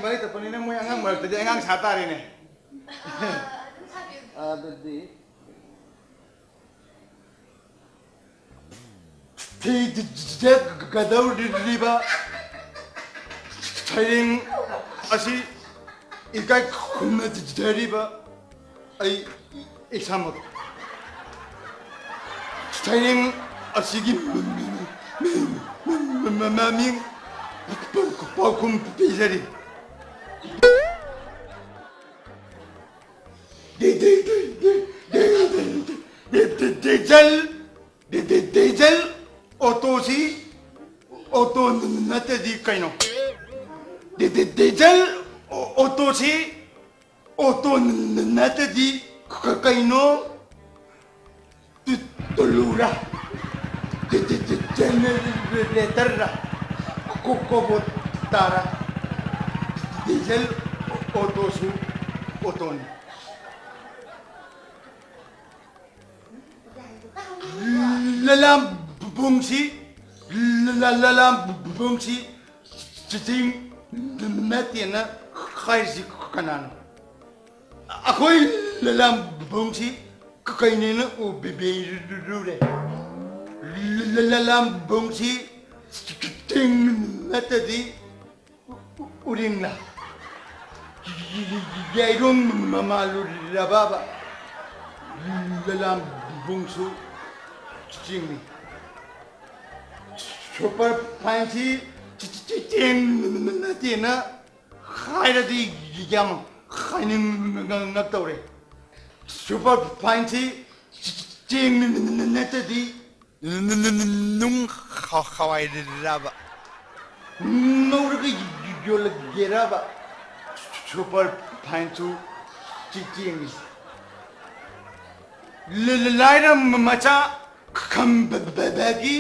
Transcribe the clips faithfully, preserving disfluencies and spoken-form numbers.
ꯃꯔꯛ ꯆꯠꯄꯅꯤꯅ ꯃꯣꯏ ꯑꯉꯥꯡ ꯃꯔꯛꯇꯗꯤ ꯑꯉꯥꯡ ꯁꯥ ꯇꯥꯔꯦꯅꯦ꯫ ꯑꯗꯨꯗꯤ ꯊꯤꯖꯒꯗꯧꯔꯤꯕ ꯁꯩꯔꯦꯡ ꯑꯁꯤ ꯏꯀꯥꯏ ꯈꯨꯝꯅꯖꯔꯤꯕ ꯑꯩ ꯏꯁꯥꯃꯛ ꯁꯩꯔꯦꯡ ꯑꯁꯤꯒꯤ ꯃꯃꯤꯡ ꯄꯥꯎꯈꯨꯝ ꯄꯤꯖꯔꯤ꯫ ꯗꯤ- ꯗꯤ- ꯗꯤ- ꯗꯤ- ꯗꯤ- ꯗꯤ- ꯗꯤ- ꯗꯤ- ꯗꯤꯖꯜ, ꯗꯤ- ꯗꯤ- ꯗꯤꯖꯜ ꯑꯣꯇꯣꯁꯤ ꯑꯣꯇꯣ ꯅꯠꯇꯗꯤ ꯀꯩꯅꯣ? ꯗꯤ- ꯗꯤ- ꯗꯤꯖꯜ ꯑꯣ- ꯑꯣꯇꯣꯁꯤ ꯑꯣꯇꯣ ꯅꯠꯇꯗꯤ ꯀ- ꯀꯩꯅꯣ? ꯇꯨ- ꯇꯨꯂꯨꯔ? ꯖꯦ- ꯖꯦ- ꯖꯦ- ꯖꯦꯅꯦꯔꯦꯇꯔꯔ? ꯀꯣ- ꯀꯣꯕꯣꯇꯥꯔ? ꯗꯤꯖꯜ ꯑꯣꯇꯣꯁꯨ ꯑꯣꯇꯣꯅꯤ꯫ ꯂꯂꯥꯝꯕꯨꯡꯁꯤ, ꯂ- ꯂ- ꯂꯂꯥꯝꯕꯨꯡꯁꯤ ꯆꯤꯆꯤꯡ ꯅꯠꯇꯦꯅ ꯍꯥꯏꯔꯤꯁꯤ ꯀꯅꯥꯅꯣ? ꯑꯩꯈꯣꯏ ꯂꯂꯥꯝꯕꯨꯡꯁꯤ ꯀꯩꯅꯦꯅ ꯎꯕꯤꯔꯨꯔꯦ? ꯂ- ꯂ- ꯂꯂꯥꯝꯕꯨꯡꯁꯤ ꯆꯤꯡ ꯅꯠꯇꯗꯤ ꯎꯔꯤꯡꯂꯥ? ꯌꯥꯏꯔꯣꯡ ꯃꯃꯥꯜꯂꯨꯔꯕꯕ? ꯂꯂꯥꯝꯕꯨꯡꯁꯨ ꯆꯤꯡꯅꯤ꯫ ꯁꯨꯄꯔ ꯐꯥꯏꯟꯁꯤ ꯆꯦꯡ ꯅꯠꯇꯦꯅ ꯍꯥꯏꯔꯗꯤ ꯌꯥꯝ ꯍꯥꯏꯅꯤꯡꯉꯛꯇꯧꯔꯦ꯫ ꯁꯨꯄꯔ ꯐꯥꯏꯟꯁꯤ ꯆꯦꯡ ꯅꯠꯇꯗꯤ ꯅꯨꯡ ꯍꯋꯥꯏꯔꯕ? ꯉꯧꯔꯒ ꯌꯣꯜꯂꯒꯦꯔꯕ? ꯁꯨꯄꯔ ꯐꯥꯏꯟꯁꯨ ꯆꯦꯡꯅꯤ꯫ ꯂꯥꯏꯔ ꯃꯆꯥ ꯈꯝꯕꯒꯤ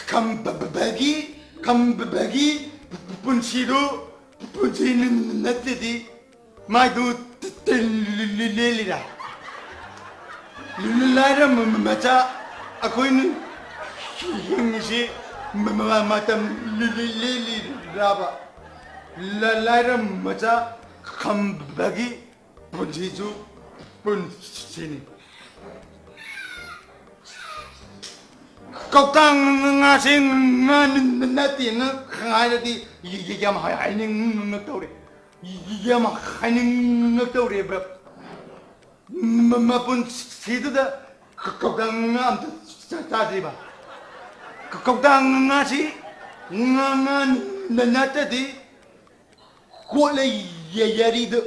ꯈꯝꯕꯒꯤ ꯈꯝꯕꯒꯤ ꯄꯨꯟꯁꯤꯗꯨ ꯄꯨꯟꯁꯤ ꯅꯠꯇꯗꯤ ꯃꯥꯏꯗꯨ ꯂꯦꯜꯂꯤꯔꯥ? ꯂꯥꯏꯔ ꯃꯆꯥ ꯑꯩꯈꯣꯏꯅ ꯍꯤꯡꯉꯤꯁꯤ ꯃꯇꯝ ꯂꯦꯜꯂꯤꯔꯕ? ꯂꯥꯏꯔ ꯃꯆꯥ ꯈꯝꯕꯒꯤ ꯄꯨꯟꯁꯤꯁꯨ ꯄꯨꯟꯁꯤꯅꯤ꯫ ꯀꯧꯇꯥ ꯉꯥꯁꯦ ꯉꯥ ꯅꯠꯇꯦꯅ ꯍꯥꯏꯔꯗꯤ ꯌꯥꯝ ꯍꯥꯏꯅꯤꯡꯉꯛꯇꯧꯔꯦ꯫ ꯌꯥꯝ ꯍꯥꯏꯅꯤꯡꯉꯛꯇꯧꯔꯦꯕ꯫ ꯃꯄꯨꯟꯁꯤꯗꯨꯗ ꯀꯧꯇꯥ ꯉꯥ ꯑꯝꯇ ꯆꯥꯗ꯭ꯔꯤꯕ꯫ ꯀꯧꯇꯥ ꯉꯥꯁꯤ ꯉꯥ ꯉꯥ ꯅꯠꯇꯗꯤ ꯀꯣꯠꯂ ꯌꯥꯔꯤꯗ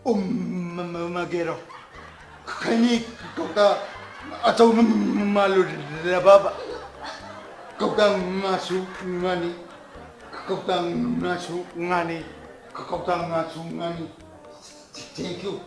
ꯎꯝꯃꯒꯦꯔꯣ? ꯈꯩꯅꯤ ꯀꯧꯇꯥ ꯑꯆꯧꯕ ꯃꯥꯜꯂꯨꯔꯕꯕ? ꯀꯧꯇꯥ ꯉꯥꯁꯨ ꯉꯥꯅꯤ, ꯀꯧꯇꯥ ꯉꯥꯁꯨ ꯉꯥꯅꯤ, ꯀꯧꯇꯥ ꯉꯥꯁꯨ ꯉꯥꯅꯤ꯫ Thank you.